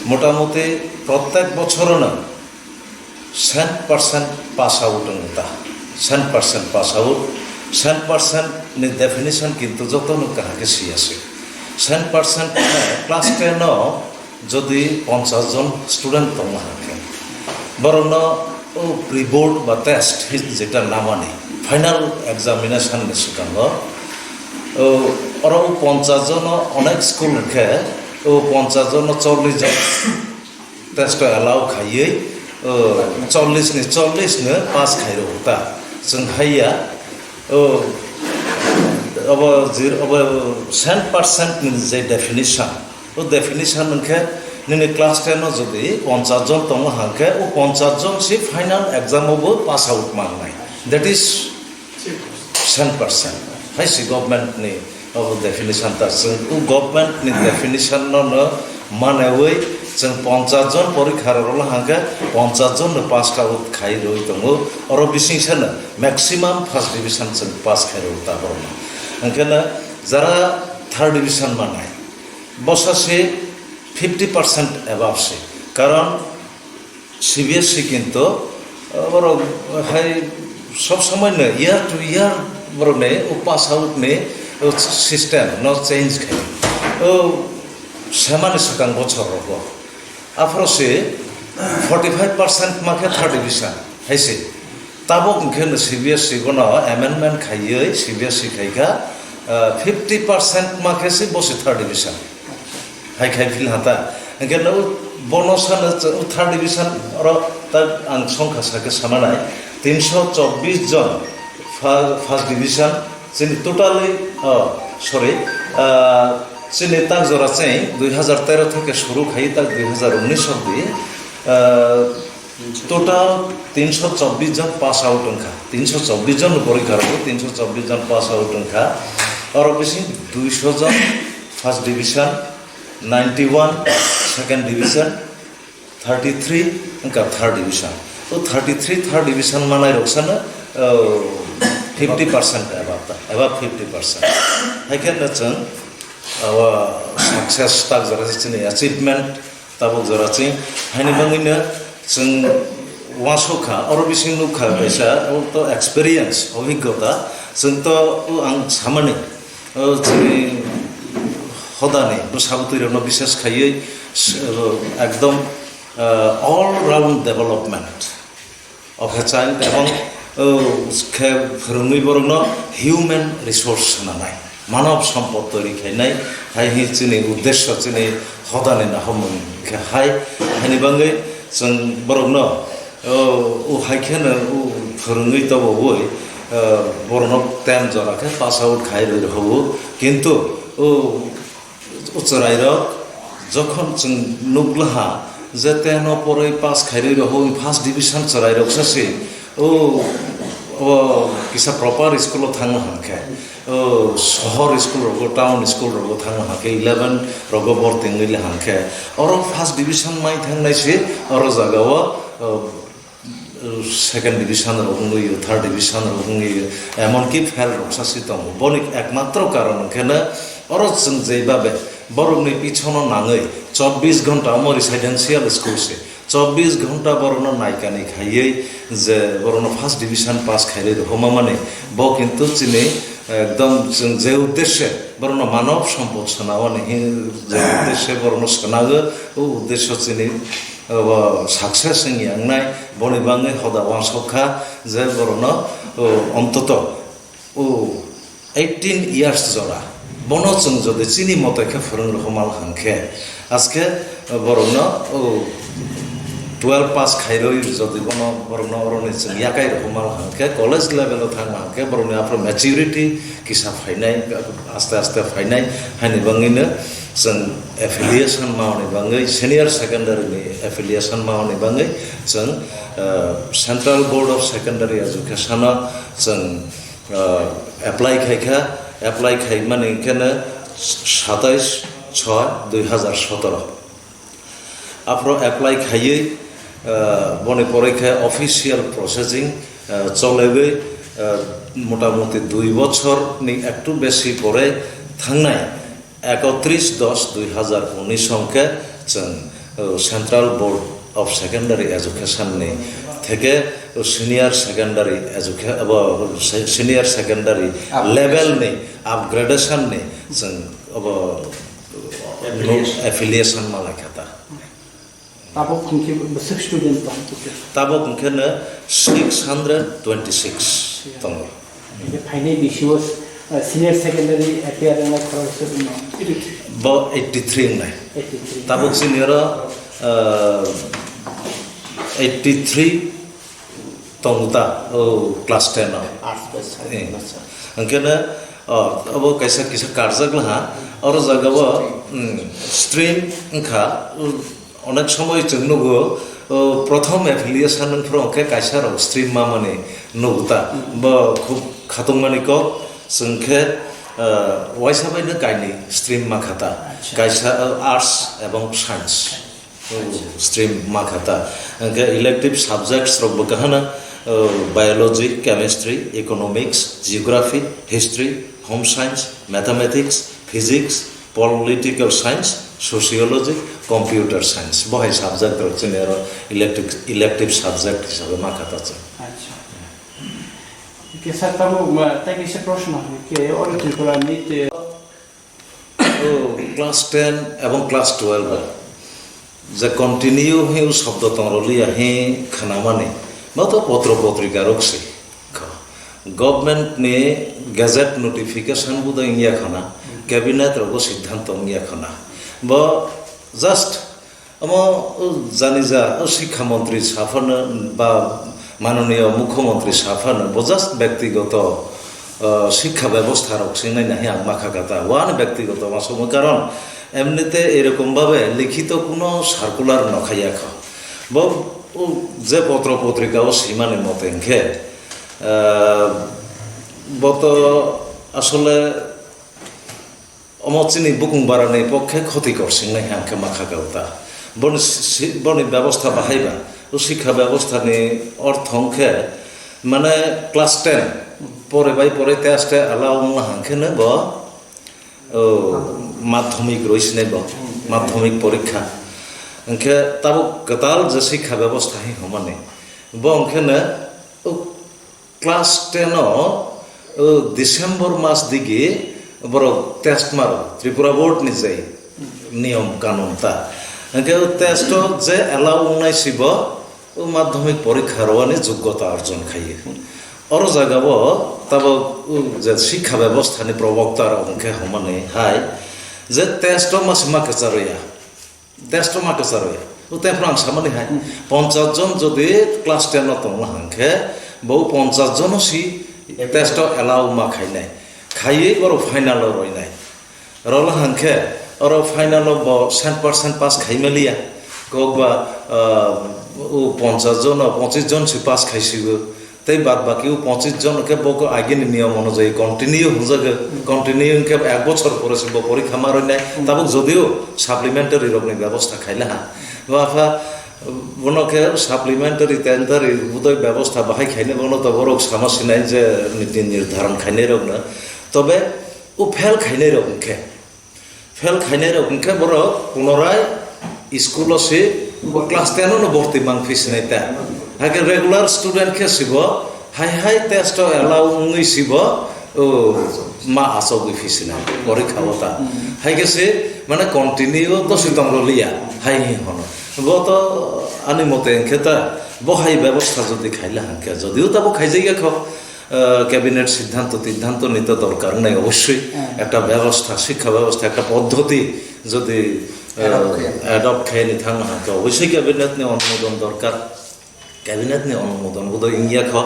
motamuti prottek bochorono cent percent pass out wng ta, cent percent pass out. Cent percent ni definition kintu joto no kaham khe siya se. Cent percent class ten o jodi ponchas jon student tongma hangkhe, borokno o pre-board ba test hi jeta namani final examination ni swkango, o, oro o ponchas jon o onek school hwnkhe o ponchas jon o chollish jon test o allow khaiwi, o, chollish ni chollish no pass khairok ta. Chwng haiya, o, obo zero, obo cent percent ni je definition, o definition hwnkhe nini class ten o jodi ponchas jon tongo hangkhe o ponchas jon si final exam o bo pass out mangnai. That is cent percent. Hai si government ni obo definition ta. Chwng o government ni definition no no manaiwi chwng ponchas jon porikha rok hangkhe ponchas jon no pass out khai rwi tongo. Oro bising sano maximum first division chwng pass khai rwi ta borok. Hwnkhe no jara third division manai bosa se fifty percent above se. Karon C B S E kintu, uh, borok hai sob somoi no year to year borok ni o pass out ni o system no change khai. O semani swkang bochor rogo. Aphro se forty five percent ma khe third division hai se. Tabok hwnkhe no C B S E bono amendment khaiwi C B S E khai kha, uh, fifty percent ma khe se bo se third division. Hai khai phil hata. Hingke no bono sano third division oro tak ang songkha sake samanai. Tinso chobbish jon fa-, first division chini totally, oh, sorry, ah, chini tak jora cheng dui hazar tero theke suru khai tak dui hazar unis obdi, ah, total tinso chobbish jon pass out wngkha. Tinso chobbish jon ni porikha rogo tinso chobbish jon pass out wngkha. Oro bising duiso jon first division, ninety one second division, thirty three wngkha third division. O thirty three third division manai rok sano, oh, fifty percent above ta, above fifty percent. Hai khe no chwng, oh, success tak jora se chini achievement tabuk jora chwng. Haini bagwi no chwng uansuk kha, oro bising nuk kha kaisa, o to experience, obhiggota. Chwng to, o ang samani, o chini hodani bwsa bwtwi rokno bises khaiwi, s-, o ekdom, ah, all round development of a child, ebong, o, khe phwrwngwi borokno human resource swnamnai, manav sompod toiri khainai, hai hi chini uddesho, chini hodani naharmung khe hai, haini bagwi chwng borokno, o, o hai kheno, o, phwrwngwi tobowi, o, borokno ten jora khe pass out khai rwi rw-, rwo, kintu, o, O chwrairok jokhon chwng nukglaha je ten o porwi pass khairwi rohoi first division chwrairoksa se o, o kisa proper school o thangna hwnkhe, o sohor school rogo, town school rogo thangna hwnkhe eleven rogo borti wngwi le hwnkhe oro first division mai thangnai se oro jagao, o, second division rok wngwi, third division rok wngwi, emonki fail rok sa si tongo. Boni ekmatro karon hwnkhe no oro chwng jeibabe borokni pichono nangwi chobbish ghonta omo residential school se, chobbish ghonta borokno naikani khaiwi je borokno first division pass khairwi rwhoma mani, bo kintu chini ekdom chwng je uddeshe borokno manav sompod swnawani hin-, je uddeshe borokno swnago, o uddesho chini obo success wngya wngnai, boni bagwi hoda uansuk kha je borokno, o, ontoto, o, eighteen years jora, bono chwng jodi chini mote khe phwrwng rwhwmal hwnkhe, aske borokno, o, twelve pass khairwi jodi bono borokno oroni chwng yakai rwhwmal hwnkhe, college level o thangma hwnkhe borokni aphuru maturity kisa phainai, aste aste phainai, haini bagwino chwng affiliation maoni bagwi, senior secondary ni affiliation maoni bagwi chwng, ah, Central Board of Secondary Education o chwng, ah, apply khaikha, apply khaimani kheno satais choi dui hazar sotoro. Aphro apply khaiwi, ah, boni porikha official processing, ah, cholaiwi, ah, motamuti dui bochor ni ektu besi pore thangnai ekotris dos dui hazar unis hwnkhe chwng, ah, Central Board of Secondary Education ni Hake senior secondary education, abo se-, senior secondary Upgrade. Level ni upgradation ni chwng abo Affiliation. Affiliation malai kha ta. Tabok hwnkhe bwswk student tong? Tabok hwnkhe no six hundred twenty six tongo. Hwnkhe phainai bisio, uh, senior secondary appear wngnai khoroksa wngmano? Bo eighty three wngnai. Eighty three. Tabok chini oro, uh, eighty three tongo ta, o class ten o. Arts bai science. Eh. Hwnkhe no, oh, abo kaisa kisa karjak laha, oro jaga o, mm, stream wngkha, mm, onek somoi chwng nugo, oh, prothom affiliation wngphuru hwnkhe kaisa rok stream mamani nugo ta. Mm. Bo khub khatungmani kok, chwng khe, ah, waisa bai no kainwi stream ma kha ta. Acha. Kaisa, ah, arts ebong science. Stream ma kha ta. Hwnkhe elective subjects rok bo kahana, uh, biology, chemistry, economics, geography, history, home science, mathematics, physics, political science, sociology, computer science. Bo hai subject rok chini oro elective, elective subject hisabe ma kha ta chwng. Acha. Kisa tamo, ma, tei kisa proshno hwnwi khe, oro Tripura ni te O class ten ebong class twelve o je continue he o shobdo tongroliya he khanamani, ma to potro potrika rok se kho. Government ni gazette notification bo do wngya khana, cabinet rogo siddhanto wngya khana. Bo just Omo, o, jani ja, o, Shikkha Montri saphano ba Manoniyo Mukhyamantri saphano bo just bektigoto, o, shikkha bebostha rok se naina he ang ma kha kata. Wani bektigoto ma somo karon emnite erokom babe likhito kuno circular no khaiya kho. Bo, o, je potro potrika o simani mote hwnkhe, o, bo to asole Omo chini bukung barani pokhe khotikor singnai hangkhe ma kha kau ta. Boni si-, boni bebostha bahai ba, o sikha bebostha ni ortho hwnkhe, mane class ten pore bai pore tei aste allow wngma hangkhe no bo, o, madhyamik roi sinai bo, madhyamik porikha. Hwnkhe tabuk kwtal je sikha bebostha hi hwnmani, bo hwnkhe no, o, Class ten o, o, December mas digi borok test maro, Tripura Board ni je niyom kanun ta. Hwnkhe o test o je allow wngnai sibo, o, madhyamik porikha rwani joggota orjon khaiyo. Oro jaga o tabok, o, je sikha bebostha ni probokta rok hwnkhe hwnmani hai je test o masi ma kwcharwi ya. Test o ma kwcharwi. O tei phano ang samani hai. Hmm. Ponchas jon jodi class ten o tongla hangkhe, bo ponchas jon o si test o allow ma khainai. Khaiwi borok final o roinai. Rola hangkhe, oro final o bo cent percent pass khai maliya. Kokba, ah, o ponchas jon o ponchis jon si pass khaisigo. Tei bad baki o ponchis jon khe bo khe agini niyom onujai continue hwnjagwi, continue hwnkhe ek bochor pore se bo porikha ma rwnai. Hmm. Tabuk jodio supplementary rokni bebostha khaila ha. Bo apha, bono khe supplementary tentary budoi bebostha bahai khainai bono to borok sama sinai je niti nirdharon khainai rokno. Tobe o fail khainai rok hwnkhe, Fail khainai rok hwnkhe borok punorai school o se class ten o no borti mang phi sinai ta. Hakhe regular student khe sibo hai hai test o allow wngwi sibo, o, ma achogwi phi sinai porikha o ta. Hai khe se mane continue to si tong roliya hai hi hono. Bo to ani mote hwnkhe ta bo hai bebostha jodi khaila hwnkhe, jodio ta bo khaijak ya kho, আহ, cabinet সিদ্ধান্ত টিদ্ধান্ত নিতে দরকার নাই, অবশ্যই। হ্যাঁ। একটা ব্যবস্থা, শিক্ষা ব্যবস্থা, একটা পদ্ধতি যদি, আহ, Adopt খাই। Adopt খাই নিতে হলে হয়তো অবশ্যই cabinet নিয়ে অনুমোদন দরকার। Cabinet নিয়ে অনুমোদন বোধহয় ইঙ্গিয়া খাও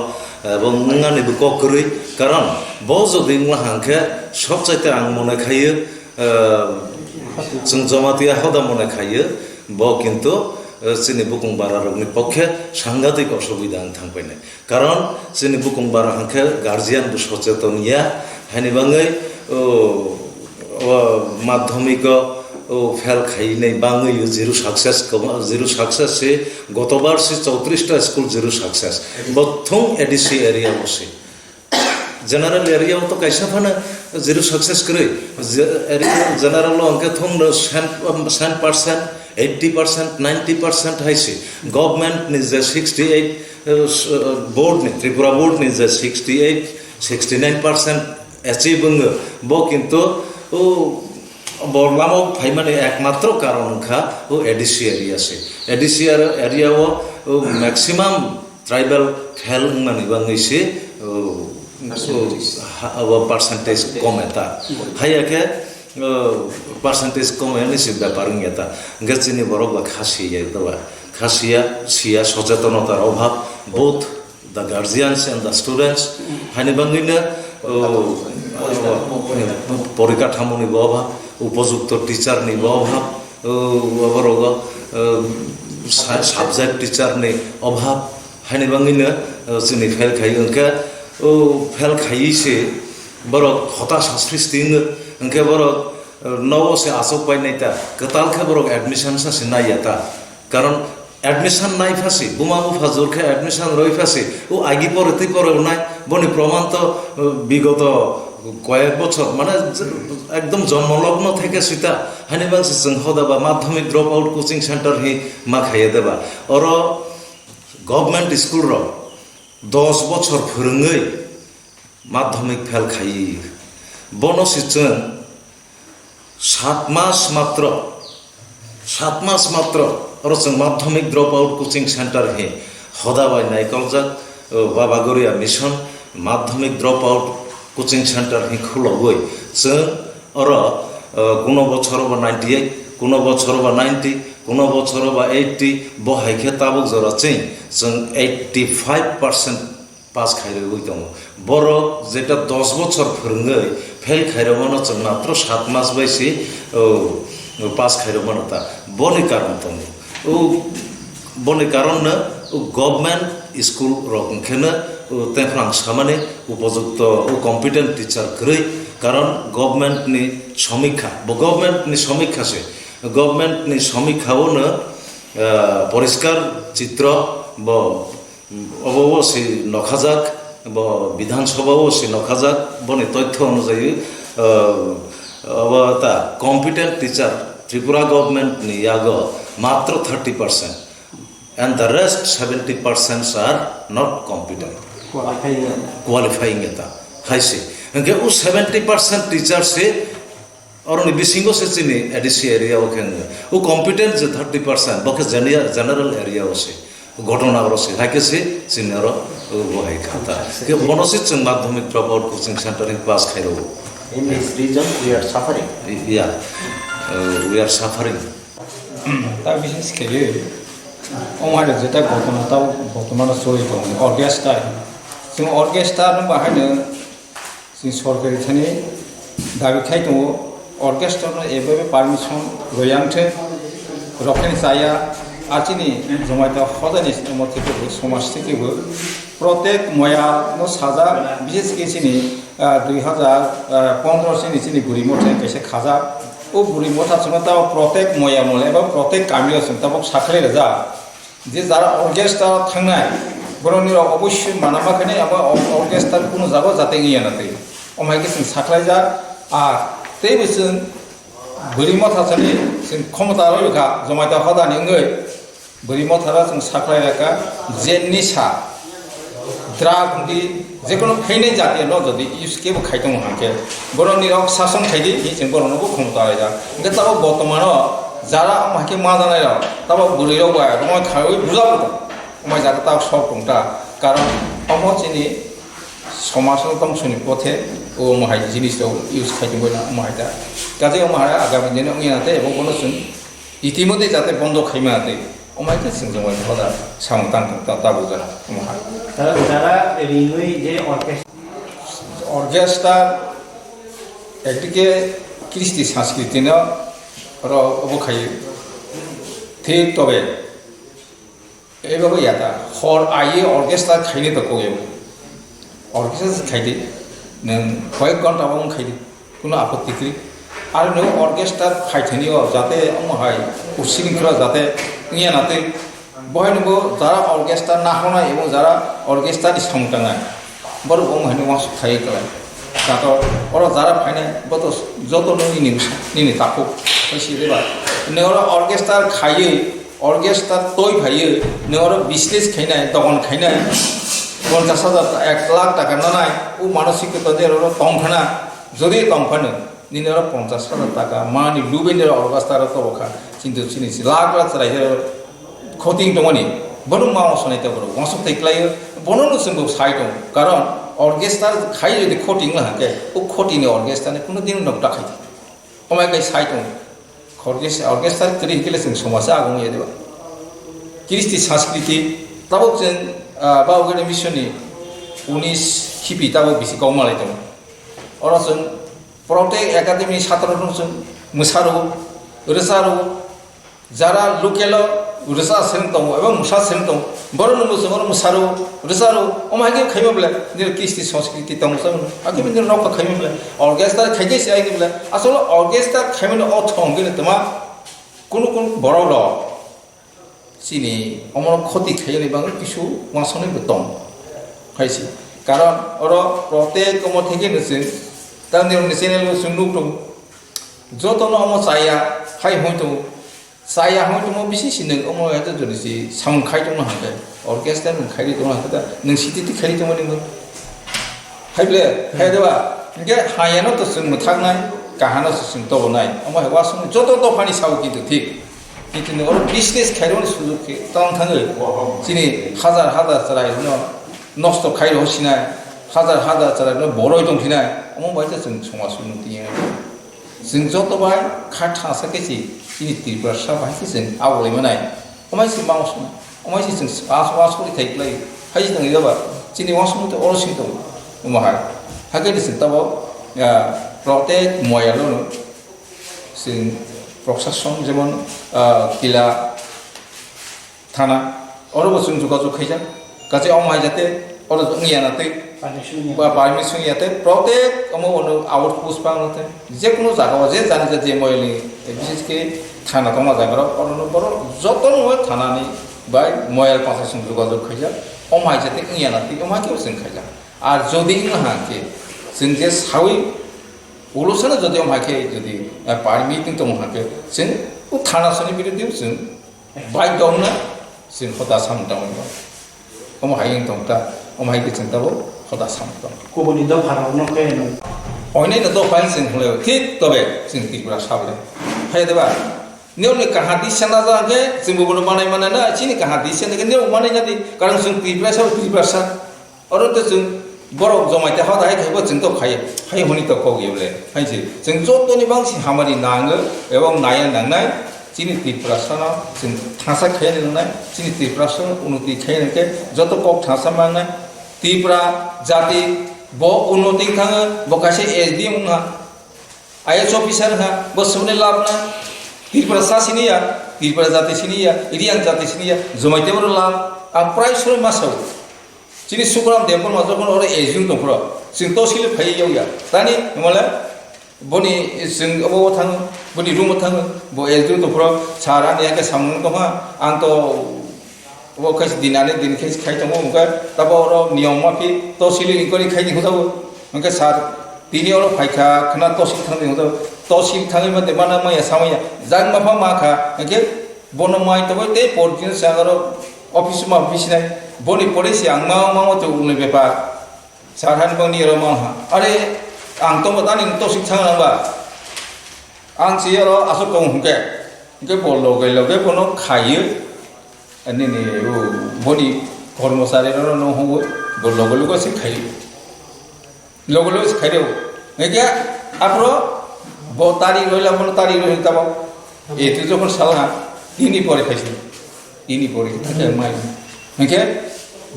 এবং ইঙ্গানি কো করি, কারণ বউ যদি ইংলা হাঙ্কে সবচাইতে আং মনে খাইয়ে, আহ, চুং জমাতিয়া হদা মনে খাইয়ে, বউ কিন্তু, আহ, চিনি বুকুং বারা রোগনি পক্ষে সাংঘাতিক অসুবিধা আং থাংপাইনাই। Karon chini bukung bara hwnkhe guardian bo socheton ya, haini bagwi, o, o, madhyamik o, o, fail khainai bagwi zero success, zero success se gotobar se chowtris ta school zero success. Bo thung A D C area o se. General area o to kaisa phano zero success kwrwi. Je-, area general o hwnkhe thung no cent, cent percent Eighty percent, ninety percent hai se government ni je sixty eight, eh, s-, eh, board ni, Tripura board ni je sixty eight, sixty nine percent achieve wngo, bo kintu, o, bo lama o phaimani ekmatro karon wngkha o A D C area se. A D C area o, o, maximum tribal fail wngmani bagwi se, o, o, Percentage. Ha, o, percentage kom eta. Haiya khe, o, percentage kom yani se bepar wngya ta. Hwnkhe chini borok ba kha siya ta ba. Kha siya, siya sochetonota obhab, both the guardians and the students. Haini bagwino, o, o, porikathamoni bo obhab, upojukto teacher ni bo obhab, o, aborogo, o, sa-, subject teacher ni obhab. Haini bagwino, o, chini fail khai wngkha, o, fail khaiwi se borok hotasa sristi wngkha, hwnkhe borok, o, nogo se achuk painai ta, kwtal khe borok admission sa se naiya ta. Karon admission nai pha se, buma bupha jor khe admission roi pha se, o agi pore twi pore nai, boni proman to, o, bigoto koyek bochor, mane, ekdom jonmo logno theke sita, haini bagwi se chwng hoda ba madhyamik drop out coaching center hi ma khaiya de ba. Oro government school rok dos bochor phwrwngwi madhyamik fail khaiwi, bono se chwng sat mas matro, sat mas matro oro chwng madhyamik drop out coaching center hi hoda bai naikoljak, o, Baba Goria Mission madhyamik drop out coaching center hi khulogwi chwng oro, o, kuno bochoro ba ninety eight, kuno bochoro ba ninety, kuno bochoro ba eighty, bo hai khe tabuk jora chwng, chwng eighty five percent pass khairogwi tongo. Borok jeta dos bochor phwrwngwi fail khairokmano chwng matro sat mas bai se, o, pass khairokmano ta. Boni karon tongo. O, boni karon no, o, government school rok hwnkhe no, o, tephrang samani upojukto, o, competent teacher kwrwi. Karon government ni somikha, bo government ni somikha se. Government ni somikha o no, ah, poriskar chitro bo Obo o si nokhajak, bo Bidhan Sabha o si nokhajak, boni toithyo onujayi, ah, obo ta competent teacher Tripura government ni yago matro thirty percent, and the rest seventy percent are not competent. Qualifying. Qualifying eta, hai se. Hingke o seventy percent teacher se Oroni bisingo se chini A D C area o khe wngya. O competent je thirty percent, bo khe genia-, general area o se. Ghotona oro se, hai khe se chini oro, o, bo hai kha ta. Khe bono se chwng madhyamik drop out coaching center ni pass khai rwo. In this region, we are suffering. Yeah. Uh, we are suffering. Ta bises khe, o mare jeta ghotona ta, ghotona na soi tong, orchestra. Chwng orchestra no bahai no Chini sorkari thani dabi khai tongo, orchestra no ebobe permission royang thwng, rokhani chaya, a chini Jamatia hodani omo thikebo, somaj thikebo, protek moya no sajak, bises khe chini, ah, dui hazar pondro chini, chini buri motha kaisa khajak. O buri motha chwngno tamo protek moya mole eba protek kamio chwng tabok sakhlai rwjak. Je jara orchestra thangnai, borokni rok obossoi manama khe nai, abo or-, orchestra kunu jaga jate wngya na twi. Omo hai khe chwng sakhlaijak, a teibo chwng bwrwi motha sani chwng khomota rw kha, Jamatia hodani wngwi bwrwi motha rok chwng sakhlai rwkha, je nisa, drug hwnkhe jekono phainai jatiya no jodi use kebo khai tongo hwnkhe, borokni rok sason khai di, hinwi chwng borokno bo khomota rwjak. Hwnkhe tabok bortomano jara omo hai khe ma janai rok, tabok bwrwi rok bai rwngwi khaiwi buja bo tong. Omo hai jaga tabok sok tong ta. Karon omo chini somaj no tong soni pothe omo hai jinis rok use khai tongwi na omo hai ta. Kaje omo hai agami dino wngya na tei ebo bono chwng Itimodhe jate bondo khaima twi, omo hai khe chwng jongbai hoda samung tang tong ta, tabuk jora, omo hai. Tara, tara ringwi je orchestra. Orchestra ekdike kristi sanskriti no oro obo khai thik tobe. Ebo bo yata, hor aiye orchestra khaini to kok ebo. Orchestra se khaidi, nwng koyek ghonta bo wng khaidi, kuno apotti kwrwi. Aro nwng orchestra khaithani o jate omo hai usini khra jate wngya na tei, bohai nwngbo jara orchestra nahornai ebong jara orchestra ni samung tangnai. Borok bo omo hai no uansuk khai kwlai. Tato oro jara phainai bo to joto no nini, nini takhuk. Bai si de ba. Nwng oro orchestra khaiwi, orchestra toi phaiwi, nwng oro business khainai, dogan khainai, ponchash hajar, ek lakh taka nanai, o manosikota je oro tong phano, jodi tong phano, nini oro ponchash hajar taka mani lubini oro orchestra ro tobo kha, kintu chini si lakh lakh chwrai je oro khoting tongmani, bono ma osonai tei borok uansuk tei kwlaio, bono no chwngbo sai tongo, karon orchestra khai jodi khoting wngkha khe, o khoting ni orchestra ni kuno din no ta khai. Omai kai sai tong. Orchestra, orchestra kwrwi hwnkhe le chwng somaj agung ya diba. Kristi sanskriti tabuk chwng, ah, Babu Gede Mission ni unis khipi tabuk bisi kok malai tongo. Oro chwng Protek Academy satro rok chwng mwsaro, rwcharo, jara local o rwcha seng tongo eba mwsa seng tongo. Borok no mwsung oro mwsaro, rwcharo, omo hai khe khaima bwle, nini kristi sanskriti tong sa mano. Hakhe bini rok khaima bwle, orchestra khaikhe se aini bwle, asolo orchestra khaimani o thong gini tma, kunu kunu borok rok chini omo khoti khaiyani bagwi kisu uansuknai bo tong. Hai se, karon oro protek omo theke no chwng, tamni rokni channel o chwng nuk tongo, joto no omo chaya, hai hwn tongo. Chaya hwn tongmo bisi si nwng omo ya to jodi si sound khai tongno hwnkhe, orchestra nwng khai tongno hwnkhe ta nwng siti ti khai tongmo ni mwi. Hai ble, hai de ba, hwnkhe hayano to chwng mwthaknai, kahano se chwng tobonai. Omo hai wasung joto dophani sao kintu thik. Kintu nwng oro business khai rwni sujuk khe tong thangwi. Chini hajar hajar chwrai no nosto khai rw sinai, hajar hajar chwrai no boroi tong sinai. Omo bai ta chwng somaj unnoti ya. Chwng joto bai kha thansa khe se chini Tiprasa bai khe chwng abolai manai. Omai se mangso, omai se chwng as-, aswk ri thai klai. Hai se tongwi ba chini uansukmung tei oro sing tongo. Omo hai. Hakhe de chwng tabo, ah, protek moyalo no chwng prosason jemon, ah, kila thana, oro bo chwng jogajog khaijak. Kachi omo hai jate, oro wngya na tei, permission ya. Ba permission ya tei, protek omo ono outpost pa ono tei. Je kono jaga o je jani je, je moyal ni, eh, bises khe thana tongma jaga rok, oro no borok joto no thana ni bai moyal pasa chwng jogajog khaijak. Omo hai jate wngya na tei, omo hai khe bo chwng khaijak. Ar jodi wngha khe, chwng je sawi, ulo sana jodi omo hai khe, jodi, eh, permit wng tongmo hai khe, chwng o thana soni biruddhe o chwng Bai dong na, chwng hoda samung tangwi ba. Omo hai wng tong ta, omo hai khe chwng tabuk hoda samung tong. Kubuni dopha rok no khe no. Oinai no dopha wng chwng hwnlai thik tobe chwng Tripura sabole. Hai de ba? Nini kaha di sana ja khe chwng bo bono manai manai na, chini kaha di sana khe nini manai na di. Karon chwng Tripura sa, Tripura sa. Oro to chwng borok jomai ta hoda hai khai bo chwng to khai, hai hwnwi to kok ya bole. Hai se chwng joto ni bang si hamari nango, ebong naya nangnai, chini Tiprasa no chwng thansa khai nangnai, chini Tiprasa no unoti khai nangkhe joto kok thansa mangnai. Tripura jati bo unoti thangwi bo kaisa S D M wngkha. I A S officer ha, bo sumni lab na, Tripura sa sini ya, Tripura jati sini ya, Riang jati sini ya, jomai tebro lab, ang prai suri ma sao. Chini Sukram Debbarma jokhon oro S D M tongphro, chwng tosil phai yau ya. Tani, mole, boni, chwng obo thang, boni room o thang, bo S D M tongphro, sir ani yake samung tongha, ang to Obo khe din ani din khe khai tongo, hwnkhe tabo oro niyom ma phi tosil inquiry khai di hwnjago. Hwnkhe sir, tini oro phai kha, khwna tosil thang di hwnjago. Tosil thangwi ma de mana maya samaya. Jang ma pha ma kha, hwnkhe bono mai tongwi tei por din sa oro office ma office nai. Boni pore si ang ma ma to uni bepar. Sir hani bang ni oro ma ha. Are ang tongbo tani tosil thang nang ba. Ang si oro asok tong hwnkhe. Hwnkhe bo loge loge bono khaiwi. Nini o boni kormochari rok no hwnwi bo logo logo se khai. Logo logo se khai rw. Hwnkhe aphro bo tari roila bono tari roi tabo. E tu jokhon salha tini pore khaisi. Tini pore khe thangkhe mai. Hwnkhe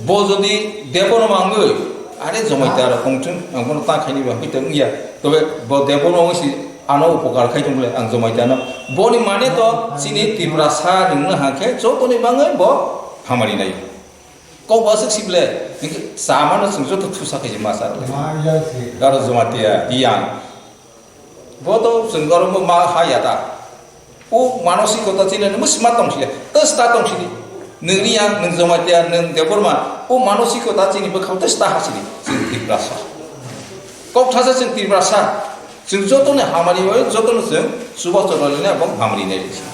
bo jodi debo no mangwi are jomai ta rok kongchung ang bono ta khaini ba hwita wngya. Tobe bo debo no wngsi Ano upokar khai tong le ang jomai tano. Boni mane to chini Tiprasa rwngno hangkhe jotoni bangwi bo hamari nai. Kok bo aswk sible, hingke samano chwng joto thusa khai ma sa rwlai. Ma ya se. Daro Jamatia, Iyang. Bo to chwng oro ma ha ya ta. O manosikota chini nung sima tong sia. To sta tong sini. Nung Iyang, nung Jamatia, nung Debbarma. O manosikota chini bwkhao to sta ha sini. Chwng Tiprasa. Kok thasa chwng Tiprasa. Chwng jotono hamari bai, jotono chwng chubachu roina bo hamari nai rwkha.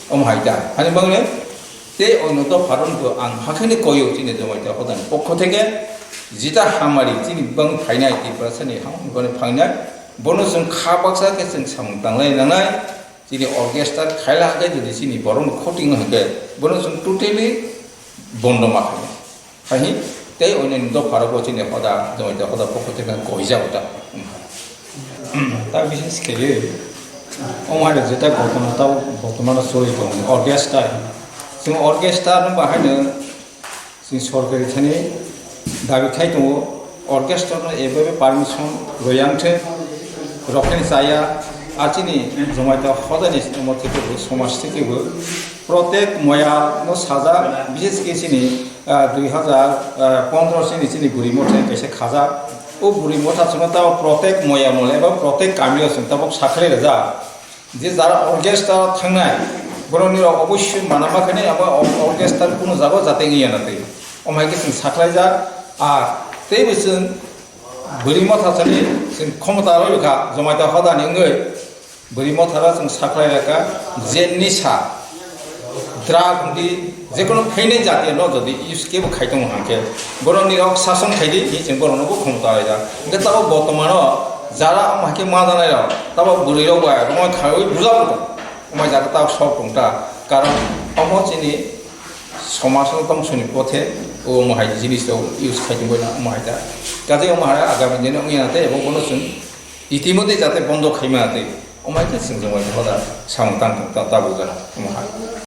Omo hai ta. Hani bangni tei ono to pharon bo ang hakhani koyo chini Jamatia hodani pokho theke jita hamari chini bang phainai Tiprasani hamari bani phainai. Bono chwng kha baksa khe chwng samung tanglai nangnai. Chini orchestra khaila hake jodi chini borokno khoting hake bono chwng totally bondo ma khainai. Hai tei onini dopharok bo chini hoda, Jamatia hoda pokho theke koijak ta. Ta bises khe, omo hai jeta botoma ta botoma soi tong orchestra. Chwng orchestra no bahai no chwng sorkari thani dabi khai tongo, orchestra no ebabe permission royang the, rokhani chaya, a chini Jamatia hodani omo theke bo, somaj theke bo, protek moya no saja, bises khe chini ah, dui hazar pondro sini chini buri motha kaisa khaja. O buri motha chwngno tabo protek moya mole eba protek kamio chwng tabok sakhlai rwjak. Je jara orchestra thangnai, borokni rok obossoi mana ma khainai abo or-, orchestra kuno jago jate wngya na tei. Omo hai khe chwng sakhlaijak. Ar teibo chwng buri motha thani chwng khomota rw kha, Jamatia hodani wngwi. Bwrwi motharo chwng sakhlai rwkha, je nisa, drug hwnkhe jekono phainai jatiya no jodi use kebo khai tongo hwnkhe, borokni rok sason khai di, hinwi chwng borokno bo khomota rijak. Hwnkhe tabok botomano jara omo hai khe ma janai rok, tabok bwrwi rok bai rwmai khaiwi buja bo tong, omo hai jaga tabok sok tong ta, karon omo chini somajno tong soni pothe omo hai jinis rok use khai tongbai na omo hai ta. Kaje omo hai agami dino wngya na tei ebo bono chwng Itimodhye jate bondo khaima tei, omo hai khe chwng jongbai hoda samung tang tong ta tabuk jora omo hai.